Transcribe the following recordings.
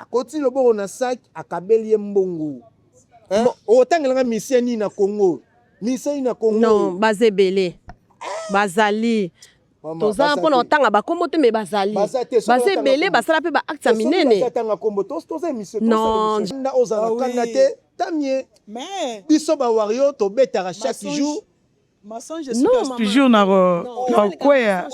Akoti loboko na sac, akabeli ye mbongo. Hein? Otangela nga musicien nini na Congo? Musicien nini na Congo? Non, baza ebele. Bazali. Toza mpona kotanga bakombo te, me bazali. Baza ebele, basala mpe baacte ya minene. Atanga kombo, toza émission. Non, ozala na kanda te, tamie. Mais biso ba warrior tobetaka chaque jour. Non, toujours na kokweya,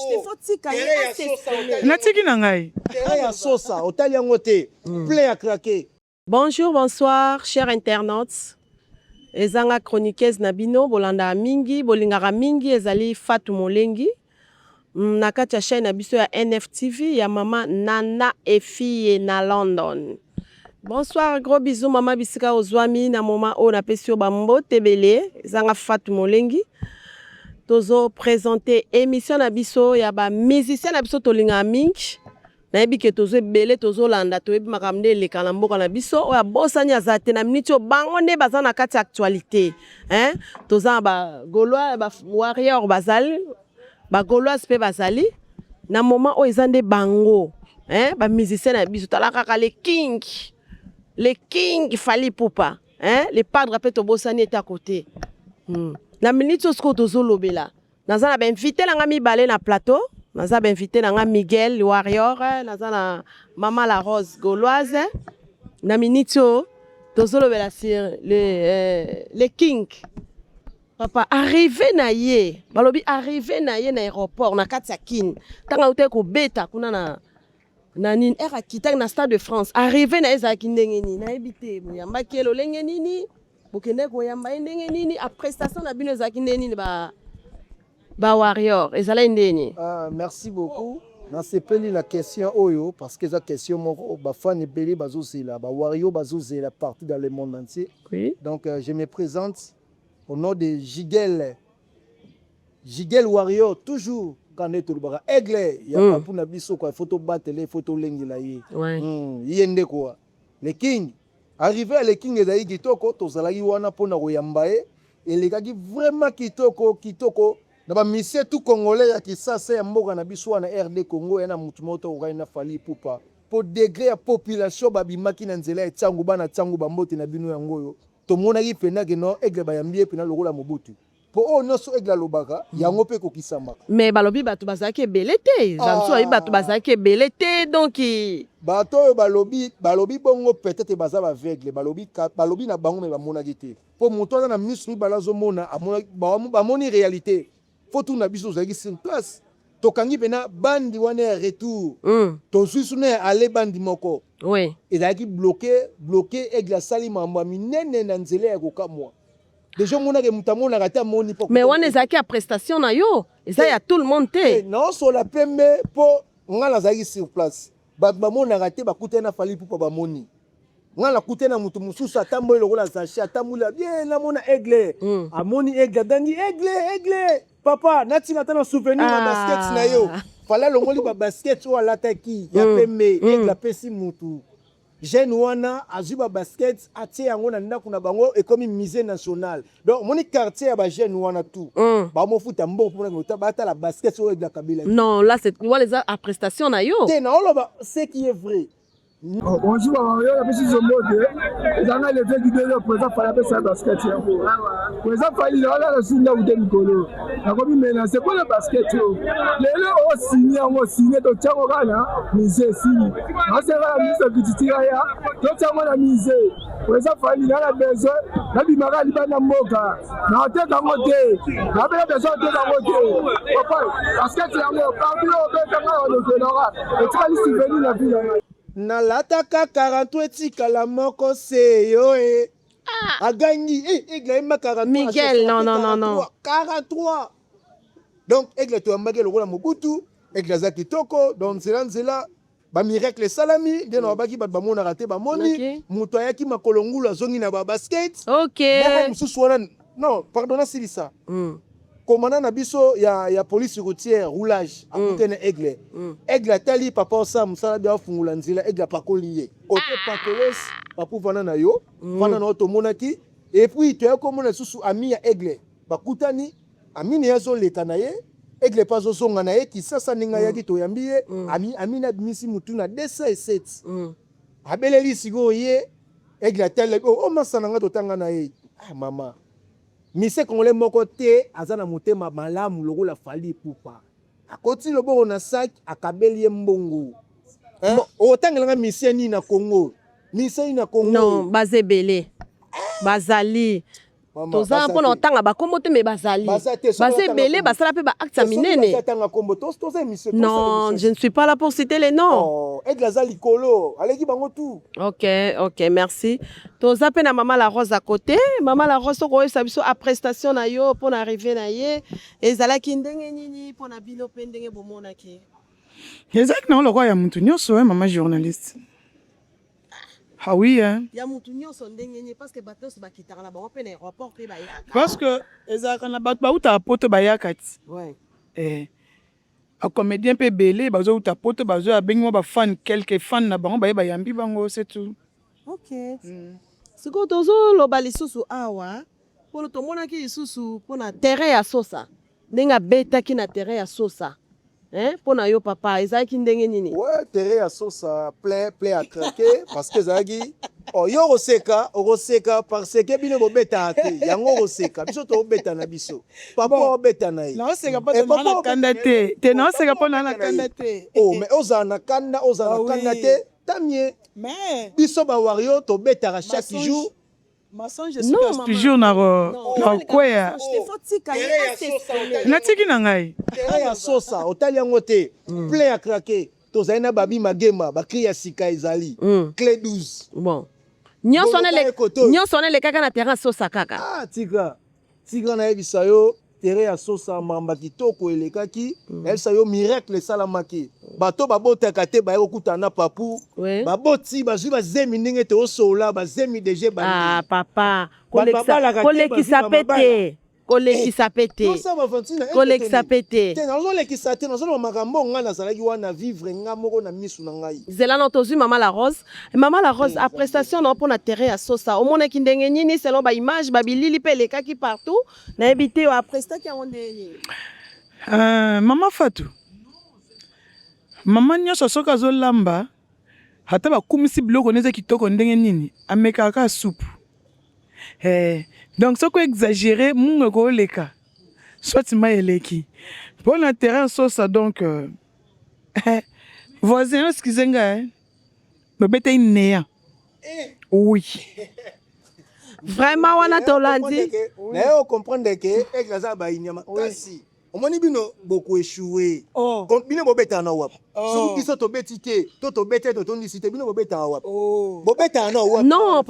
natiki na ngai. Terrain ya sosa, otali yango te, plein ya craquer. Bonjour, bonsoir, chers internautes. Ezanga chroniqueuse na bino, bolanda mingi, bolingaka mingi, ezali Fatou Molengi. Na kati ya chaîne na biso ya NFTV ya mama Nana Efie na London. Bonsoir, gros bisous mama bisika ozwami na moma oyo, napesi yo bambote ebele. Ezanga Fatou Molengi. Tozo présenter émission na biso ya ba musicien na biso tolingaka mingi. Nayebi ke tozo ebele tozolanda, toyebi makambo nde eleka na mboka na biso. Oyo abosani aza te. Na miniti oyo, bango nde baza na kati ya actualité, hein? Toza na bagaulois, bawarrior bazali, bagauloise mpe bazali. Na moment oyo eza nde bango, hein? Bamusicien na biso, tala kaka le king, le king Fally Ipupa, hein? Le padre mpe tobosani ete akote. Na miniti oyo sikoyo tozolobela, naza na bainvité na nga mibale na plateau. Naza bainvité na nga Miguel Warrior, naza na mama La Rose Gauloise. Na miniti oyo tozolobela sur le king papa, arrivé na ye, balobi arrivé na ye na aéroport na kati ya Kine, ntango autaki kobeta kuna na nini, ere akitaki na Stade de France, arrivé na ye ezalaki ndenge nini? Nayebi te boyambaki ye lolenge nini, bokendaki koyamba ye ndenge nini, prestation na bino ezalaki ndenge nini? Ba warrior, ezalaki ndenge nini? Ah, merci beaucoup. Nasepeli na question oyo parce que eza question moko bafans ebele bazozela, bawarrior bazozela partout dans le monde entier. Donc je me présente au nom de Gigel, Gigel Warrior, toujours kaka nde tolobaka aigle ya papu na biso quoi. Faut tobatela, faut tolengela ye. Ye nde quoi, le king. Arrivé ya le king ezalaki kitoko. Tozalaki wana mpona koyamba ye, elekaki vraiment kitoko kitoko. Na bamusicien tout congolais ya Kisasa, ya mboka na biso wana RD Congo, ya na mutu moko tokokaki na Fally Ipupa, mpo degré ya population babimaki na nzela ya Ntiango. Bana Ntiango, bambote na bino. Yango oyo tomonaki mpenza ke no, aigle bayambi ye mpena lokola Mobutu, mpo oyo nyonso aigle alobaka, yango mpe ekokisamaka. Mais balobi bato bazalaki ebele te. Bamosusu balobi bato bazalaki ebele te, donc Bato oyo balobi bongo, peut-être baza baaveugle. Balobi na bango, me bamonaki te, mpo moto aza na miso mibale azomona, bamoni réalité. Fo tuna biso ozalaki sur place. Tokangi mpena bandi wana ya retour, tozwi suna ya ale bandi moko ezalaki bloqué, bloqué. Aigle asali mambo ya minene na nzela ya kokamwa. Déjà omonaka moto amonaka te, amoni. Mais wana ezalaki ya prestation na yo, eza ya tout le monde te. Naosola pembe mpo nga nazalaki sur place. Bato bamonaka te, bakutani na Fally Ipupa, bamoni. Nga nakutani na moto mosusu, atamboli lokola Zache, atamboli bien, namona aigle. Amoni aigle, adangi: "Aigle, aigle, papa, natinga ata na souvenir na basket na yo." Fally alongoli babasket oyo alataki ya pembe. Aigle apesi mutu jeune wana, azwi babasket, atie yango na ndako na bango, ekomi musée national. Donc omoni quartier ya bajeune wana tout bamofuta mbongo mpona batala basket oyo aigle akabelaki. Non, là c'est wana eza a prestation na yo. Te, naoloba ce qui est vrai. Oh, bonjour bayo, napesi zombote. Ezanga leve kidele, président Fally apesa basket yango. Président Fally naolala su ndako te, mikolo nakomi menacé mpona basket oyo. Lelo osini yango, osine, totiango kaka na musée, esili. Nasenga na ministre culture ya totiango na musée. Président Fally, na besoin nabimaka libanda mboka, naoteka yango te, nabela besoin oteka yango te. Papa, basket yango partout oyo obetanga, olokelaka, etikali souvenir na vie na ngai. Nalataka 43, etikala moko se yo e agangi aigle ayemba 43. Miguel, non, non, non, non. 43. Donc aigle toyambaki lokola Mobutu. Aigle aza kitoko. Donc nzela nzela bamiracle esalami nde na babaki, bato bamonaka te, bamoni. Moto ayaki makolo ngulu, azongi na babasket. Moko mosusu wana, non, pardon, nasilisa. Commandant na biso ya police routière roulage akutene aigle. Aigle atali papa, osala mosala bia, afungola nzela. Aigle apakoli ye kote pakolos papu vanda na yo, vanda na yo. Tomonaki, et puis toya komona lisusu ami ya aigle, bakutani. Amini ye azoleka na ye, aigle mpe azozonga na ye Kisasa ndenge ayaki, toyambi ye. Amini abimisi mutu na 207. Abeleli sikoyo ye Aigle atali oh, oh masa na nga totanga na ye. Ah mama. Musicien congolais moko te aza na motema malamu lokola Fally Ipupa. Akoti loboko na sac akabeli ye mbongo. Hein? Otangela nga musicien nini na Congo? Musicien nini na Congo? Non, baza ebele. Bazali. Toza mpona kotanga bakombo te, mais bazali. Baza ebele, basala mpe ba acte ya minene. Non, je ne suis pas là pour citer les noms. Oh, Aigle aza likolo, aleki bango tout. OK, merci. Toza mpe na Mama La Rose à côté. Mama La Rose, tokoyebisa biso a prestation na yo mpona arrivée na ye ezalaki ndenge nini mpona bino mpe ndenge bomonaki? Ezalaki nango lokola ya mutu nyonso, hein, mama journaliste. Ah oui, hein. Ya mutu nyonso ndenge nini? Parce que bato nyonso bakitaka na bango mpe na aéroport mpe bayaka. Parce que ezalaka na bato bautaka poto, bayaka ti. Eh. Bacomédien mpe ebele bazouta poto, bazoya, abengi mwa bafan, quelque fan na bango, baye, bayambi bango, c'est tout. OK, sikoyo tozoloba lisusu awa mpona tomonaki lisusu mpona terrain ya Sosa, ndenge abetaki na terrain ya Sosa, hein? Mpona yo papa, ezalaki ndenge nini? Ouais, terrain ya Sosa plein, plein à craquer, parce que ezalaki, oh, yo okoseka, okoseka parce que bino bobetaka te, yango okoseka. Biso tobeta na biso, papa obeta na ye. Naoseka mpo na na kanda te te, naoseka mpo na na kanda te. Oh, mais ozala na kanda, ozala na kanda te, tamie. Mais biso bawario tobetaka chaque jour. Mensonge toujours na kokweya. Natiki na ngai. Terrain ya Sosa, otali yango te, plein ya craquer. Tozali na babi magema, bacri ya sika ezali clé 12. Bon, nyonso wana elekaka na terrain Sosa kaka? Ah, tika, tika, nayebisa yo, terrain ya Sosa, mamba kitoko elekaki. Nayebisa yo, miracle esalamaki. Bato babotaka te baye kokutana na Papu, baboti, bazwi bazemi. Ndenge tozosola, bazemi déjà. Ah papa, kolekisa pe te, kolekisa pe te, kolekisa pe te. Te, nazolekisa te, nazoloba makambo ngai nazalaki wana, vivre nga moko na misu na ngai. Zela na tozwi Mama La Rose. Mama La Rose, appréciation na mpona terrain ya Sosa, omonaki ndenge nini selon baimage, babilili mpe elekaki partout? Nayebi te, aprestaki yango ndenge nini? Mama Fatu, mama nyonso soki azolamba, ata bakumisi biloko nde eza kitoko ndenge nini, amekaka kaka supu. Donc soki exagéré, mungu ekoleka, soit mai eleki mpona terrain Sosa. Donc voisin, excuse ngai, babetaki néant, oui. Vraiment, wana tolandi. Naye ocomprendre ke Aigle aza bainyama, kasi omoni bino bokoéchouer. Bino bobetaka na wapi? Soki biso tobeti te, to tobeti te, totondisi te, bino bobetaka wapi? Bobetaka na wapi? Non,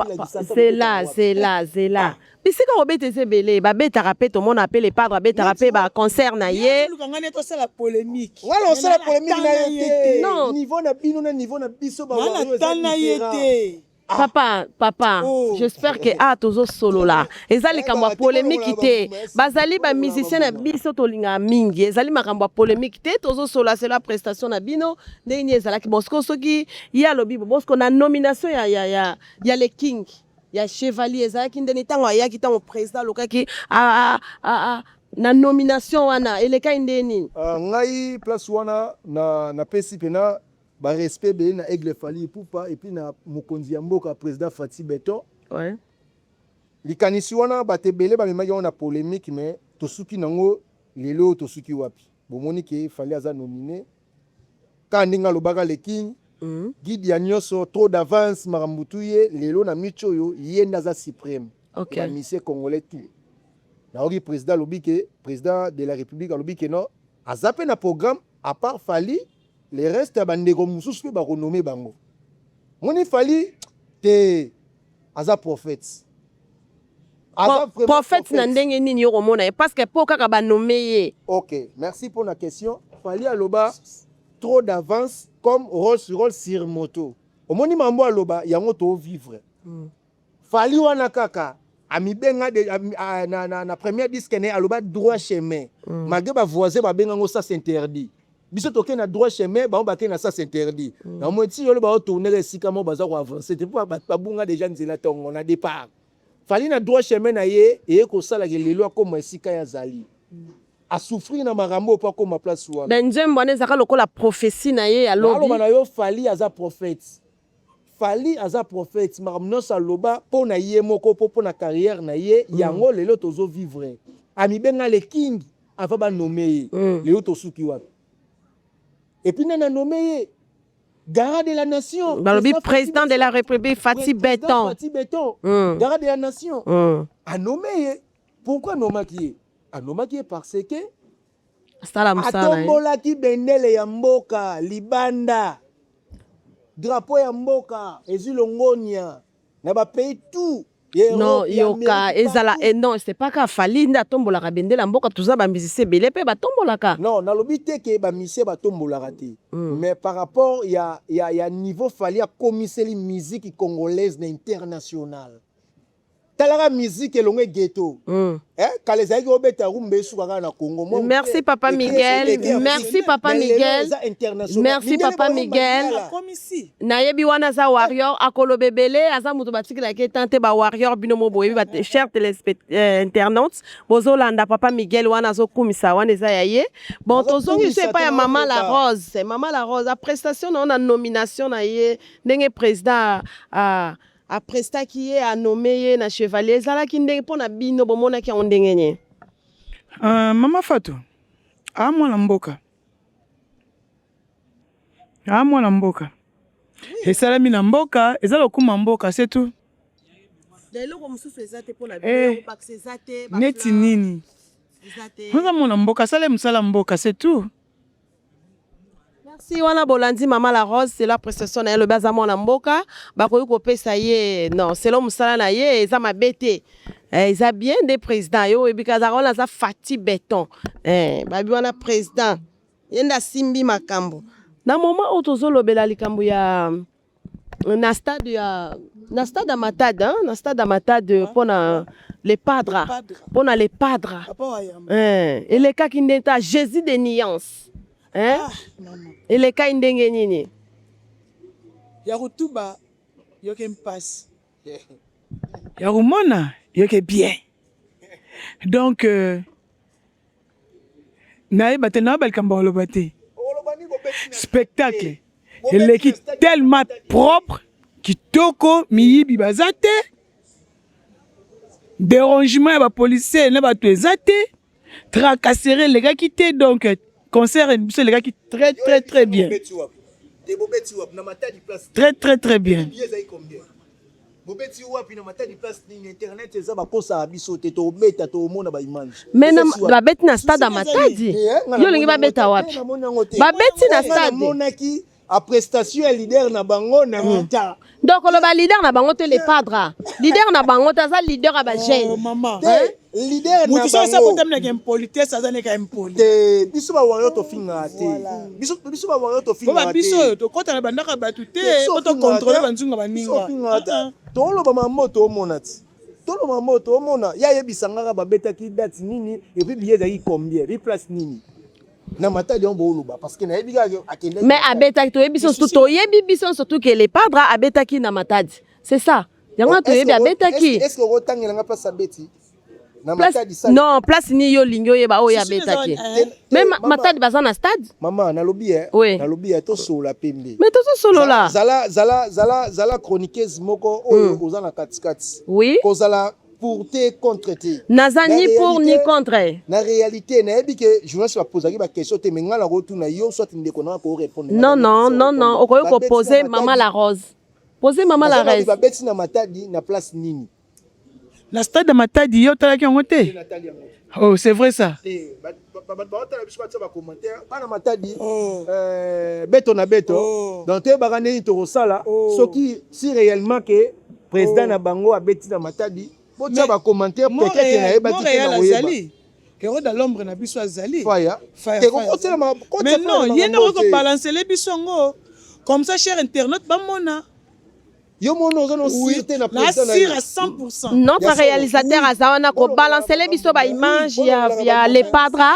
zela, zela, zela. Bisika kobeta eza ebele, babetaka mpe, tomona mpe Le Padre abetaka mpe baconcert na ye. Tosala polémique. Wana osala polémique na yo te. Non. Niveau na bino na niveau na biso. Tana ye te. Papa, papa, oh. J'espère que ah, tozosolola, eza likambo ya polémique te. Bazali bamusicien na biso, tolingaka mingi. Ezali makambo ya polémique te, tozosolola selo ya prestation na bino, ndenge nini ezalaki. Bon, siko soki ye alobi bosiko na nomination ya Le King, ya Chevalier, ezalaki ndeni ntango ayaki, ntango président alokaki na nomination wana, elekai nde nini? Ngai place wana na napesi mpena barespect ebele na Aigle Fally Ipupa et puis na mokonzi ya mboka, président Fatshi Béton. Likanisi wana, bato ebele bamemaki yango na polémique, mais tosuki nango lelo oyo. Tosuki wapi? Bomoni ke Fally aza nominé kaka ndenge alobaka, Le King, guide ya nyonso, trop d'avance, makambo tu. Ye lelo na michi oyo, ye nde aza suprême. Bamusicien congolais tout, nayoki président alobi ke, président de la République alobi ke non, aza mpe na programme, à part Fally, le reste ya bandeko mosusu mpe bakonommer bango. Moni, Fally te, aza prophète. Prophète na ndenge nini yo komona ye? Parce que mpo kaka banommer ye. OK, merci pour la question. Fally aloba trop d'avance comme Rolls Royce sur moto. Omoni mambo aloba yango, tovivre. Fally wana kaka amibenga de, ami, a, na première disque na ye, aloba droit chemin. Malgré bavoisin babenga ngo sens interdit, biso tokei na droit chemin, bango bakei na sens interdit. Na moi ti yolo baotournera esika moko, baza koavancer te mpo bato babunga déjà nzela ntongo na départ. Fally na droit chemin na ye, eye kosalaka lelo akóma esika ye azali. Asouffrir na makambo oyo mpo akóma place wana. Na nzembo wana ezalaka lokola prophétie na ye, alobi. Aloba na yo, Fally aza prophète. Fally aza prophète, makambo nyonso aloba mpo na ye moko mpo na carrière na ye, yango lelo tozo vivre. Amibenga le king avant ba nommer ye. Lelo tosuki wapi? Et puis nani a nommé ye? Garant de la nation. Balobi président de la République Fatih Béton. Fatih Béton. Garant de la nation. A nommé ye. Pourquoi nommaki ye? Anomaki ye parce que asala mosala na ye. Atombolaki bendele ya mboka libanda. Drapeau ya mboka ezwi longonia na ba pays tout. Non, yoka ezala eh, non, c'est pas ka Fally nde atombolaka bendele ya mboka, toza ba musicien ebele mpe batombolaka. Non, nalobi te ke ba musicien batombolaka te. Mais par rapport ya niveau Fally akomiseli musique congolaise na international. Talaka musique elongo ghetto. Eh, kala ezalaki obeta rumba esuka kaka na Congo. Moi, Merci papa Miguel. Merci papa Miguel. Merci papa Miguel. Nayebi wana aza warrior akoloba ebele, aza moto batikelaki etan te. Ba warrior bino mo boyebi, ba chers internautes, bozolanda papa Miguel wana azokumisa, wana eza ya ye. Bon, tozongi so epai ya mama La Rose. Mama La Rose, a prestation na yo na nomination na ye, ndenge président a aprestaki ye, anome ye na chevalier, ezalaki ndenge mpo na bino bomonaki yango ndenge nini? Mama Fatou, a mwana mboka, a mwana mboka, esalami na mboka, eza lokuma mboka, c'est tout. Eloko mosusu eza te mpona bino bakisa eza te? Neti nini? Oza mwana mboka, asala mosala mboka, c'est tout. Merci. Wana bolandi mama La Rose, c'est la prestation na ye. Alobi aza mwana mboka, bakoki kopesa ye non selon mosala na ye, eza mabe te. Eza bien nde président yo oyebi kazaka wana aza Fati Béton. Babi wana président ye nde asimbi makambo na moment oyo tozolobela likambo ya na stade ya Matadi, hein? Na stade ya Matadi mpona le Padra, mpona le Padra, elekaki nde ta Jésus de nuance, hein? Elekaki ndenge nini? Ya kotuba yoke mpasi, ya komona yoke bien. Donc nayeba te, nayeba likambo ya koloba te. Spectacle eleki tellement propre, kitoko, miyibi baza te, dérangement ya bapolicier na bato eza te, tracasserie elekaki te. Donc concert biso elekaki très très très bien, très très très bien. Bobeti wapi na Matadi, place nini? Internet eza, bakosaka biso te, tobeta, tomona baimage. Mais babeti na stade ya Matadi. Yo olingi babeta wapi? Babeti na stade. Namonaki a prestation ya leader na bango na mata. Donc oloba leader na bango te, le Padra leader na bango te, aza leader ya bajeune. Mama. Te, leader na motu soki bango. Abotaminaka impolitesse, aza neka impoli. Te, biso bawario tofingaka te. Biso bawario po tofingaka babiso oyo tokɔta na bandako ya bato te po tocontrôle banzunga baninga. Ofingaka te, toloba mambo toomona ti toloba mambo toomona. Ye ayebisa ngaka babetaki date nini, et puis billet ezalaki combien, puis place nini na Matadi yango booloba, parce que nayebi kaka akendaki. Mais abetaki, toyebi biso surtout, toyebi biso surtout ke le Padra abetaki na Matadi, c'est ça yango wana toyebi abetaki. Est ce que okotangelanga place abeti na place Matadi sale? Non, place nini yo olingi oyeba oyo Susu abetaki? Te, Mais mama. Matadi baza na stade. Mama, nalobi e Oui. nalobi e tosolola pembe. Mais tozosolola. Zala, zala, zala, zala chroniqueuse moko oyo oza na katikati. Kozala pour te contre te. Naza Na ni pour ni contre. Na réalité nayebi ke journaliste bapozaki baquestion te, mais ngai nakotuna yo, soit ndeko nanga korépondre. Non, non, non, non, okoki kopose mama La Rose, pose mama La Rose. Babeti na Matadi na place nini? Na stade ya Matadi, yo otalaki yango te? Oh, c'est vrai ça. Bato baotala biso, batia bacommentaire, bana Matadi. Beto na beto. Donc toyebaka ndeni tokosala soki si réellement ke président na bango abeti na Matadi, botia bacommentaire. Peut-être nayebaki te na koyeba. Azali héros de l'ombre na biso, azali. Faya. Faya. Te. Faya. Kokotelama. Mais non, ye nde okoki kobalancele biso yango comme ça, cher internaute, bamona. Yo mona oza no sûr te na président na na ye. sûr à 100. Notre Ya solo. réalisateur aza wana kobalancele biso baimage ya le Padra.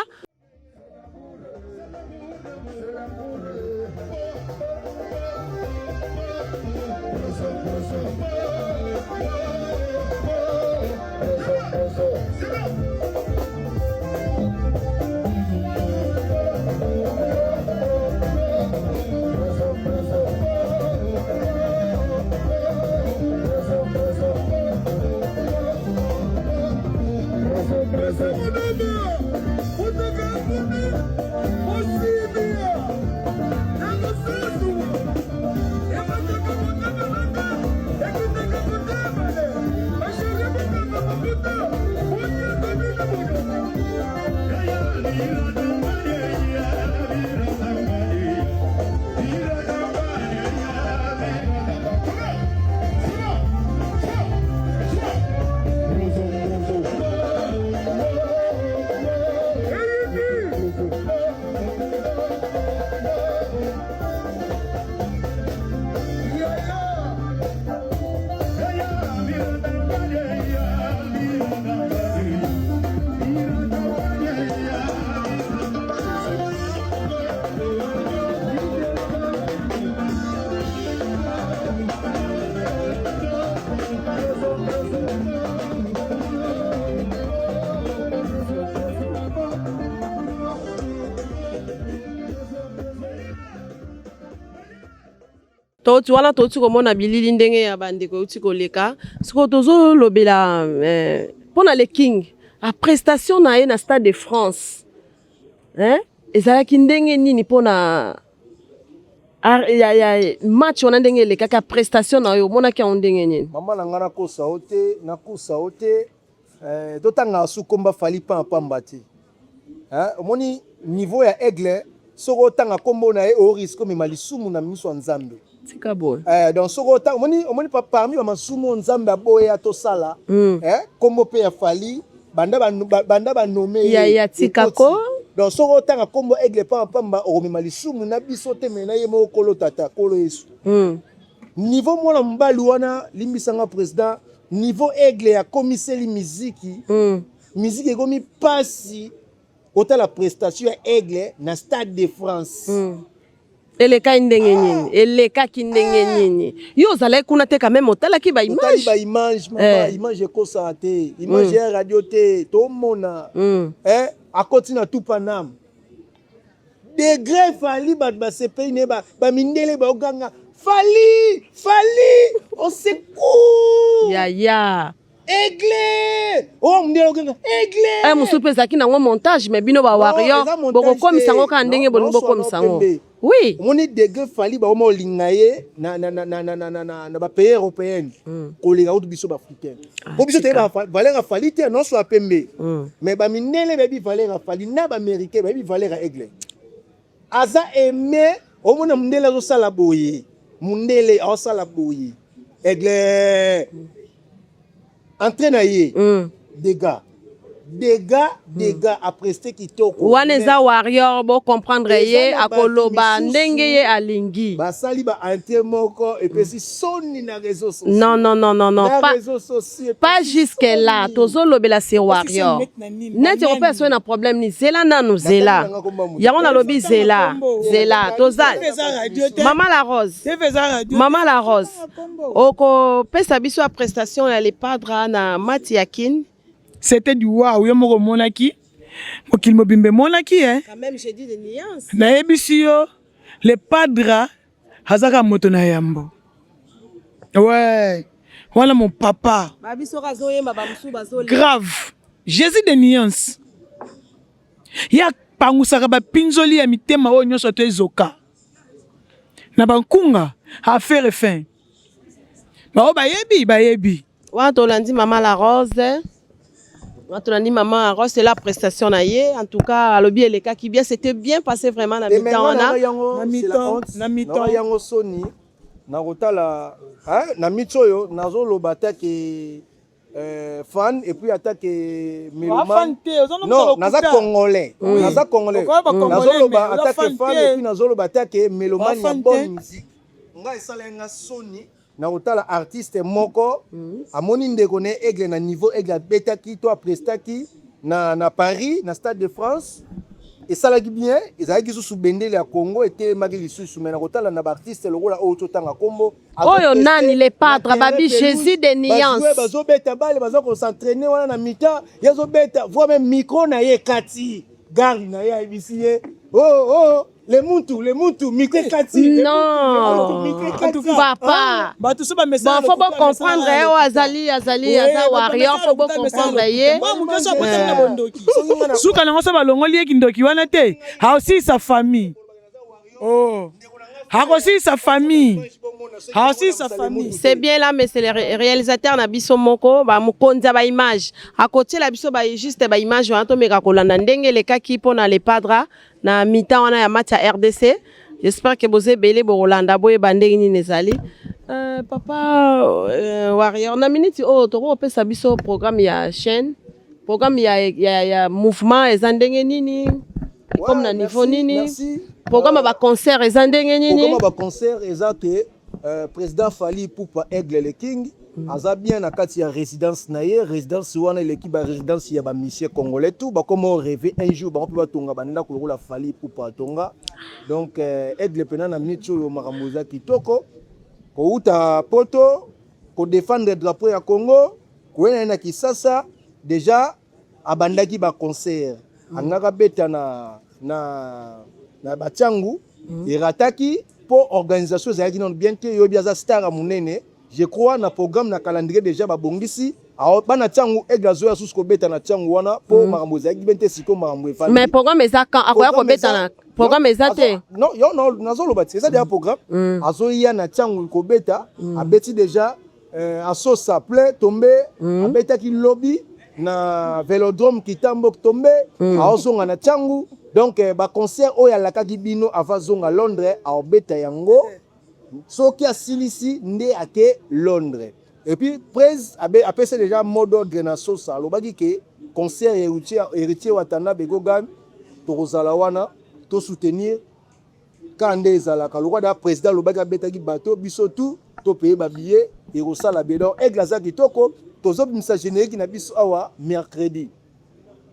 Touti wana, touti komona bilili ndenge ya bandeko euti koleka. Sikoyo tozolobela mpona le King, a prestation na ye na Stade de France, hein? Ezalaki ndenge nini mpona ya match wana, ndenge elekaki, a prestation na yo omonaki yango ndenge nini? Mama na ngai, nakosa yo te, nakosa yo te. Totangaka su komba Fally pa pamba te. Omoni niveau ya Aigle, soki otanga nkombo na ye, orisque omema lisumu na miso ya Nzambe. Tika boye. Donc soki otanga, omoni parmi bamasumu oyo Nzambe aboya tosala, nkombo mpe ya Fally, banda banome ye. Ya tikako. Donc soki otanga nkombo Aigle pamba pamba, okomema lisumu na biso te, me na ye moko Kolo Tata, Kolo Yesu. Niveau mwana mobali wana, limbisanga président, niveau Aigle akomiseli miziki, miziki ekomi mpasi. Otala prestation ya Aigle na Stade de France. Elekaki ndenge nini? Elekaki ndenge nini? Yo ozalaki kuna te, quand même otalaki otali baimage. Baimage, mama. Image ekosaka te, image ya radio te, tomona. Akoti na Tupanam, degré Fally, bato basepeli ne, bamindele baoganga "Fally, Fally, au secours!" Ya ya. "Aigle!" Oyo mondele oganga "Aigle!" Mosusu mpe ezalaki nango montage, mais bino bawarrior Eza montage bokokomisa te. yango kaka ndenge bolingi. Non, Bokomisa yango. Pembe. Oui. Omoni degré Fally baoma olinga ye na bapays européenne koleka kutu biso baafricain, po biso tika. toyeba valeur ya Fally te nyonso ya pembe, mais bamindele bayebi valeur ya Fally, na baaméricain bayebi valeur ya Aigle. Aza aimé. Omona mondele azosala boye, mondele azosala boye, Aigle entrée na ye, dégâts, dégâts, dégâts, apreste kitoko. Wana eza warrior, bocomprendre. Eza Ye na bato akoloba misusu ndenge ye alingi. Basali baentrée moko epesi soni na réseau sociaux. Non, non, non, non, non. Na Pas, réseau sociaux. Pas jusque là. Tozolobela se warrior neti kopesa soki na problème ni zela nanu, zela yango nalobi, zela, zela, toza Mama la Rose. Mama la Rose, okopesa biso ya prestation ya Le Padre na mati ya Kin. C'était du wow. Yo moko omonaki, mokili mobimba emonaki e. Quand même, j'ai dit des nuances. Nayebisi yo, Le Padre azaka moto na yambo, ouais, wana mon papa. Babiso azoyemba, bamosusu bazolia. Grave. Jésus de nuance, ye apangusaka bapinzoli ya mitema oyo nyonso to ezoka na bankunga affaire fin, bao bayebi, bayebi. Wana tolandi Mama la Rose, wana tolandi Mama la Rose, c'est la prestation na ye. En tout cas alobi elekaki bien, c'était bien passé vraiment na mi-temps wana. Na mi-temps, na mi-temps. Yango soni na kotala na miti oyo nazoloba atake fan et puis atake mélomane. Non, naza congolais, naza congolais, nazoloba atake fan et puis nazoloba atake mélomane ya bonne musique. Ngai esala nga soni na kotala artiste moko amoni ndeko na ye Aigle na niveau Aigle abetaki to aprestaki na Paris, na Stade de France, esalaki bien, ezalaki lisusu bendele ya Congo etelemaki lisusu. Mais na kotala na baartiste lokola oyo totanga nkombo oyo nani, Le Padre, babi Jésus de nuance. Bazobeta bale, baza kos'entraîner wana na mi-temps, ye azobeta, voire même micro na ye ekati, garde na ye ayebisi ye: "Oh, oh." Le muntu, le muntu, micro ekati. Non, papa. Bato so bamesana. Bon, faut bo comprendre ye oyo azali azali aza warrior, faut bo comprendre ye. Moto abotami na bondoki, suka nango so balongoli ye kindoki wana te, aosilisa famille. Oh, akosilisa famille, aosilisa famille. C'est bien là, mais c'est le réalisateur na biso moko, bamokonzi ya baimage, akotiela biso ba juste baimage wana, tomeka kolanda ndenge elekaki mpona Le Padre na mi-temps wana ya match ya RDC. J'espère que boza ebele bokolanda, boyeba ndenge nini ezali. Papa warrior, na miniti oyo tokokopesa biso programme ya chaîne, programme ya mouvement eza ndenge nini, comme na niveau nini? Merci. Programme ya baconcert eza ndenge nini? Programme ya baconcert eza ke président Fally Ipupa Aigle le King aza bien na kati ya résidence na ye. Résidence wana eleki barésidence ya bamusicien congolais tout. Bakoma rêver un jour bango mpe batonga bandako lokola Fally Ipupa atonga. Donc Aigle mpena na miniti oyo makambo eza kitoko. Kouta Poto kodéfendre drapeau ya Congo, koyena ye na Kisasa, déjà abandaki baconcert. Angaka beta na batiangu, erataki mpo organisation ezalaki nano bien te. Yoyebi aza star ya monene. Je crois na programme, na calendrier déjà babongisi. Bana Tiangu, Aigle azoya susu kobeta na Tiangu wana mpo makambo ezalaki bien te. Sikoyo makambo efandi. Mais programme eza quand akoya kobeta na programme eza te? Non, yo nazoloba ti eza déjà programme. Azoya na Tiangu kobeta, abeti déjà asosa plein tombe. Abetaki lobi na Vélodrome Kitambo tombe. Aozonga na Tiangu. Donc baconcert oyo alakaki bino avant azonga Londres, aobeta yango. Soki asilisi nde ake Londres. Et puis prese apesi déjà mot d'ordre na Sosa, alobaki ke concert Héritier Watanabe Gogan, tokozala wana tosoutenir kaka nde ezalaka. Lokwa da président alobaki, abetaki bato, biso tu topeye babillet, ekosala bien. Donc Aigle aza kitoko. Tozobimisa générique na biso awa mercredi.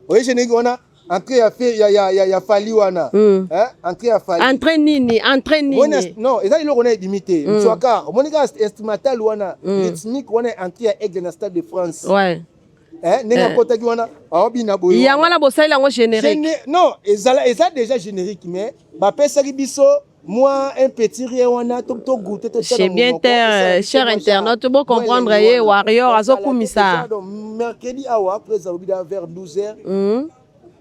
Oye générique wana, entrée ya Fally wana. Hein? Entrée ya Fally. Entrée nini? Entrée nini? Non, eza eloko na ebimi te. Mswakar omoni kaka instrumental wana, rythmique wana, entrée ya Aigle na Stade de France. Eh, ndenge akotaki wana, aobina boye. Yango wana bosali yango générique? Non, ezala eza déjà générique, mais bapesaki biso moi un petit rien wana to goûter. To c'est bien terre, cher internaute, bo comprendre ye warrior azokumisa. Donc mercredi awa, après alobi vers 12 heures,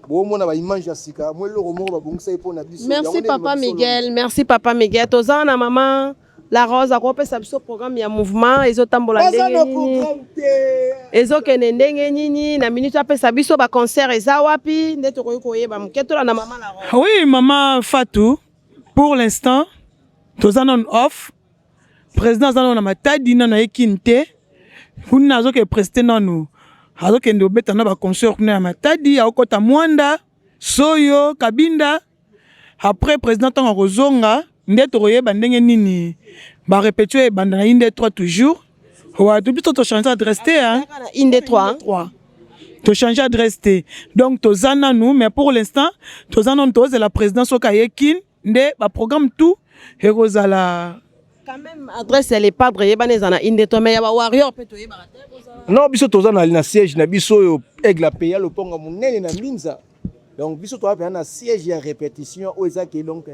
bomona baimage ya sika, mwa eloko moko babongisa ye mpo na biso. Merci papa Miguel, merci papa Miguel. Toza na mama La Rose, akopesa biso programme ya mouvement ezotambola ndenge nini, ezokende ndenge nini na minute. Apesa biso baconcert eza wapi nde tokoki koyeba moke. Tolanda mama La Rose. Oui, mama Fatou, pour l'instant toza nano off. Président aza nano na Matadi, nano ayekini te. Kuna azokende prester nano, azokende kobeta na baconcert kuna ya Matadi, akokɔta Mwanda, Soyo, Kabinda. Après président ntango akozonga nde tokoyeba ndenge nini barépétition ebanda na Inde 3 toujours. Wa biso tochange adresse te. Inde 3. 3, tochange adresse te. Donc toza nanu, mais pour l'instant toza nanu, tozela président soki aye Kine nde baprogramme tout ekozala. Quand même adresse ya Le Padre eyebana, eza na Inde 3, mais ya bawarrior mpe toyebaka te. Non, biso toza na siège na biso oyo Aigle apeya loponga monene na Mbinza. Donc biso toza mpenza na siège ya répétition oyo eza ke donc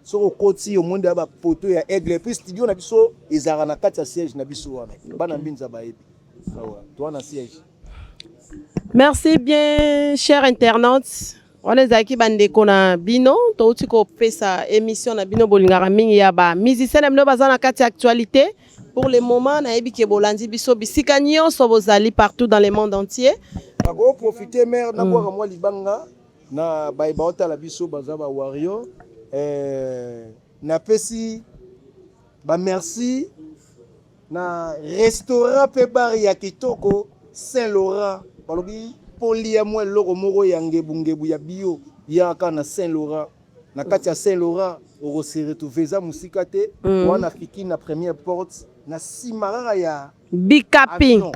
soki okoti, omoni ya bapoto ya Aigle. Puis studio na biso ezalaka na kati ya siège na biso wana. Bana Mbinza bayebi, toza na siège. Merci bien, cher internaute. Wana ezalaki bandeko na bino, touti kopesa émission na bino bolingaka mingi ya bamusicien na bino baza na kati ya actualité pour le moment. Nayebi ke bolandi biso bisika nyonso bozali, partout dans le monde entier. Nakoprofite mare nabwaka mwa libanga na baye baotala biso, baza bawarrior. Napesi bamerci na restaurant mpe bar ya kitoko Saint Laurent. Balobi polia mwa eloko moko ya ngebungebu ya bio, yaka na Saint Laurent. Na kati ya Saint Laurent okose retrouve, eza mosika te. Wana fiki na première porte na nsima kaka ya Bikapi. Avion.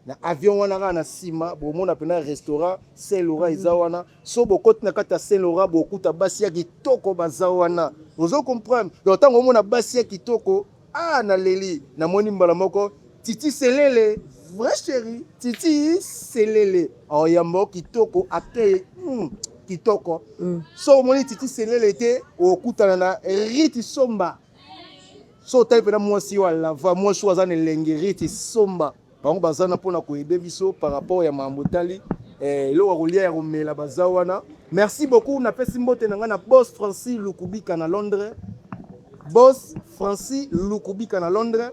Na avion wana kaka na nsima, bomona mpena restaurant Saint Laurent eza wana. So bokoti na kati ya Saint Laurent, bokuta basi ya kitoko baza wana. Ozo comprendre? Donc ntango omona basi ya kitoko, ah, naleli, namoni mbala moko Titi Selele, vrai chéri Titi Selele, aoyamba kitoko, accueil. Kitoko. So omoni Titi Selele te, okutana na Riti Somba. So otali mpena mwasi oyo alava, mwasi oyo aza na elenge, Riti Somba. Bango baza na mpona koyede biso par rapport ya makambo etali eloko ya kolia, ya komela, baza wana. Merci beaucoup. Napesi mbote na ngai na boss Francis Lukubika na Londres, boss Francis Lukubika na Londres.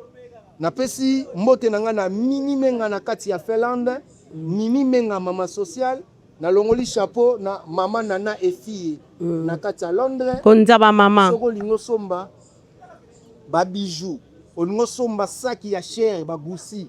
Napesi mbote na ngai na Mimi Menga na kati ya Finlande, Mimi Menga, mama sociale. Nalongoli chapeau na mama Nana Efie na kati ya Londres. Konza bamama. Soki olingi osomba babijou, olingi osomba saki ya cher, bagusi,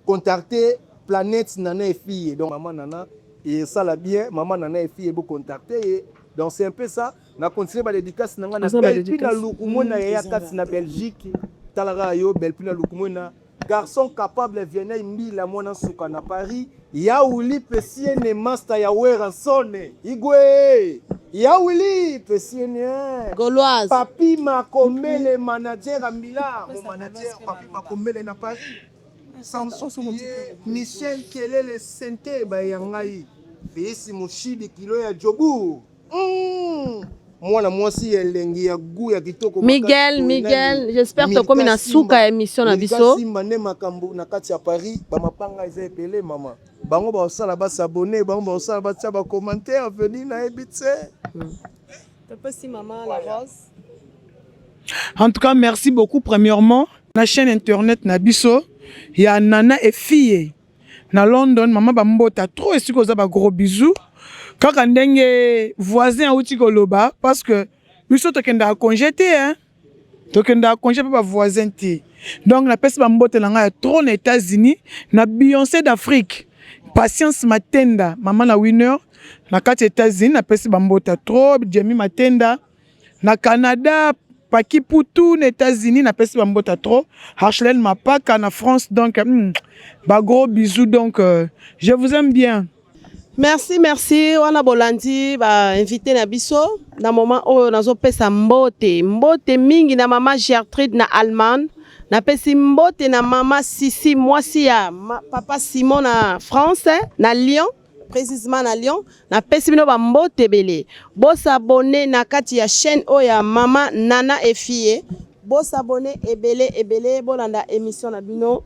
contacte Planète Nana Efie. Donc mama Nana esala bien, mama Nana Efie, bocontacte ye. Donc c'est un peu ça. Na continue badédicace na ngai na Oza Belpi na badédicace. Lukumwena ya kati na Belgique. Talaka yo Belpi na Lukumwena, garçon capable, Vienei Mbila, mwana suka na Paris, Yauli Pesiene, master ya Weransone, Igwe Yauli Pesiene. Gauloise. Papi Makomele, manager ya Mbila, mon manager Papi Makomele na Paris, Samson Pie, Michel Kelele Sente baya ngai, Feisi Moshidi, kilo ya Jobu. Mwana mwasi ya elengi, ya gu ya kitoko. Miguel, makasi boye. Miguel, Nani? j'espère Milka tokomi na Simba. suka ya émission na Milka biso. Simba nde makambo na kati ya Paris. Bamapanga eza ebele, mama. Bango baosala basabone, bango baosala batia bacommentaire veni, nayebi te. Topesi mama La Rose. En tout cas, merci beaucoup. Premièrement, la chaîne internet na biso ya Nana Efie na London, mama, bambota trop esika oza, ba gros bisous. Kaka ndenge voisin auti koloba, parce que biso tokendaka congé te, hein? Tokendaka congé mpe bavoisin te. Donc napesi bambote na ngai ya trop na États-Unis, na Beyoncé d'Afrique, Patience Matenda, mama na Winner na kati ya États-Unis. Napesi bambota trop Jemi Matenda na Canada, Paki Putu na États-Unis. Napesi bambota trop Archelen Mapaka na France. Donc bagros bisous. Donc je vous aime bien. Merci, merci. Wana bolandi bainvité na biso. Na moment oyo nazopesa mbote, mbote mingi na mama Gertrude na Allemagne. Napesi mbote na mama Sisi, mwasi ya papa Simon na France, na Lyon, précisément na Lyon. Napesi bino bambote ebele. Bosabone na kati ya chaîne oyo ya mama Nana Efie. Bosabone ebele ebele, bolanda émission na bino.